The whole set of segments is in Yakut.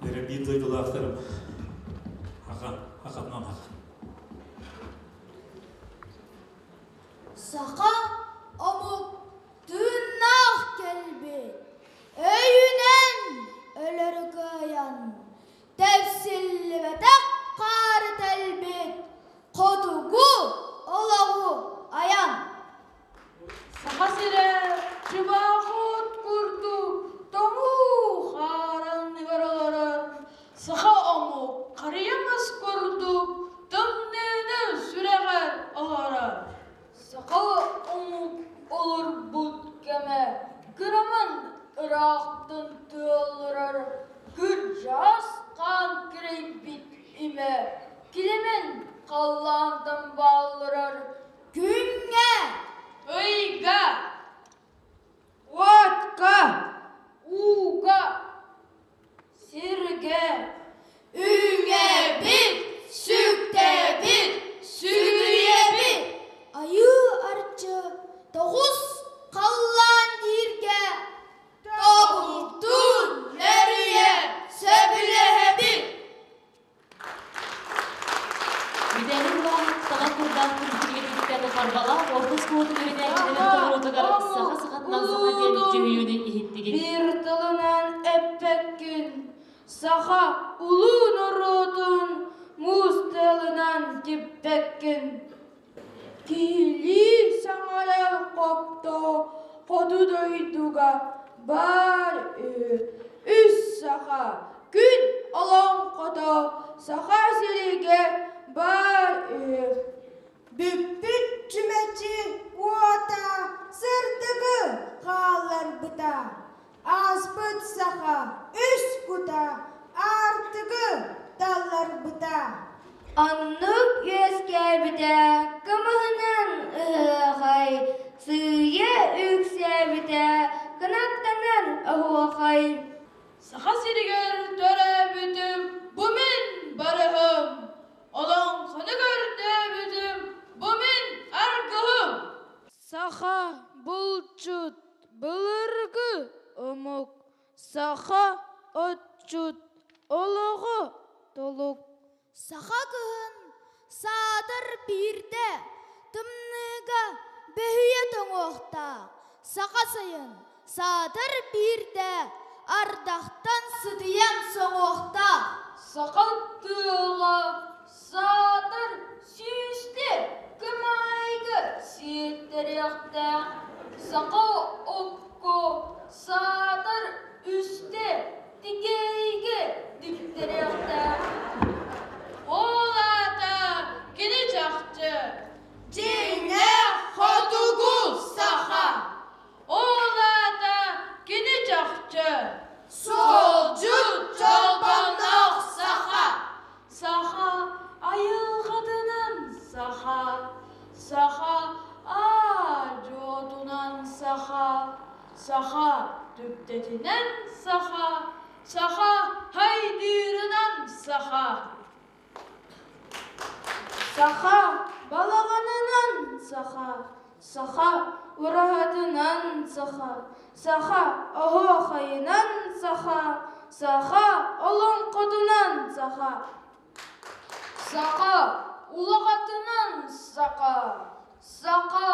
Эрэ биир дойдулаахтарым аха, ахатынан аха. Саха омук тыыннаах кэлбит, өйүнэн өлөрү кыайан, тэпсиллибэтэх хаары тэлбит, хотугу олоҕу айан. Саха сирэ чыбаахыт курдук тоҥуу хаар анныгар олорор саха омук харыйа мас курдук тымныыны сүрэҕэр оһорор. Саха омук олорбут кэмэ кыраман ыраахтан тыалырар кырдьаҕас хаан кирэйбит имэ килэмэн халлаантан бааллырар Күҥҥэ, Ыйга, уотка, ууга, сиргэ үҥэбит, сүктэбит, сүгүрүйэбит. Айыы арчы тоҕус халлаан дииргэ тобуктуун нөрүйэ сөбүлэһэбит. Бүтэһик улахан саҥа курдаах күргүлгэтиттэн Харбалаах орто оскуолатын үөрэнээччилэрин толоруутугар саха сахатынан саха диэн дьүһүйүүнү иһиттигит. Биир тылынан эппэккин, саха улуу норуотун муус тыалынан типпэккин. Киһилии саҥарар хопто хоту дойдуга баар үһү. Үс саха күн олоҥхото Саха сиригэр баар үһү. Бүппүт чүмэчи уота сырдыгы хаалларбыта. Ааспыт саха үс кута аартыгы талларбыта. Оннук үөскээбитэ кымыһынан ыһыахай, сыыйа үксээбитэ кынаттанан оһуохай. Саха сиригэр төрөөбүтүм бу мин барыһым, олоҥхону көрдөөбүтүм бу мин аргыһым. Саха булчут былыргы омук, саха отчут олоҕо толук. Саха кыһын саатар биирдэ тымныыга бөһүйэ тоҥуохтаах, саха сайын саатар биирдэ ардахтан сытыйан соҥуохтаах. Саха тыала саатар сүүстэ кымаайга сиэттэриэхтээх, саха окко саатар үстэ тигээйигэ диктэриэхтээх. Ол аата кини чахчы Дьиҥнээх хотугу саха Ол аата кини чахчы Суолдьут чолбонноох саха Саха айылҕатынан саха, саха аа-дьуотунан саха, саха түптэтинэн саха, саха хайдыырынан саха. Саха балаҕанынан саха, саха ураһатынан саха, саха оһуохайынан саха, саха олоҥхотунан саха. Саха улаҕатынан саха, саха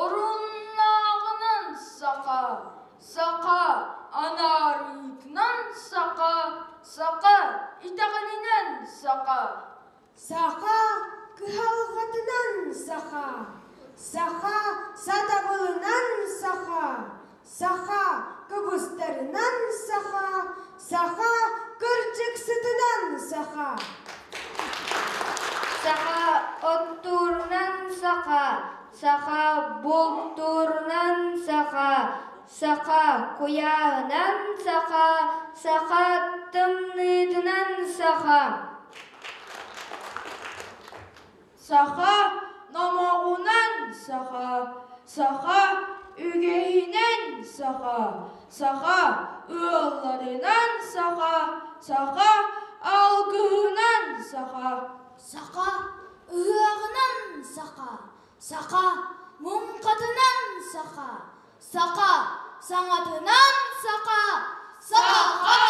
оруннааҕынан саха, саха анаарыытынан саха, саха итэҕэлинэн саха. Саха кыһалҕатынан саха, саха сатабылынан саха, саха кыбыстарынан саха, саха кырдьыксытынан саха. Саха оттуурунан саха, саха бултуурунан саха, саха куйааһынан саха, саха тымныытынан саха. Саха номоҕунан саха, саха үгэһинэн саха, саха ыалларынан саха, саха алгыһынан саха. Саха ыһыаҕынан саха, саха муҥхатынан саха, саха саҥатынан саха, саха.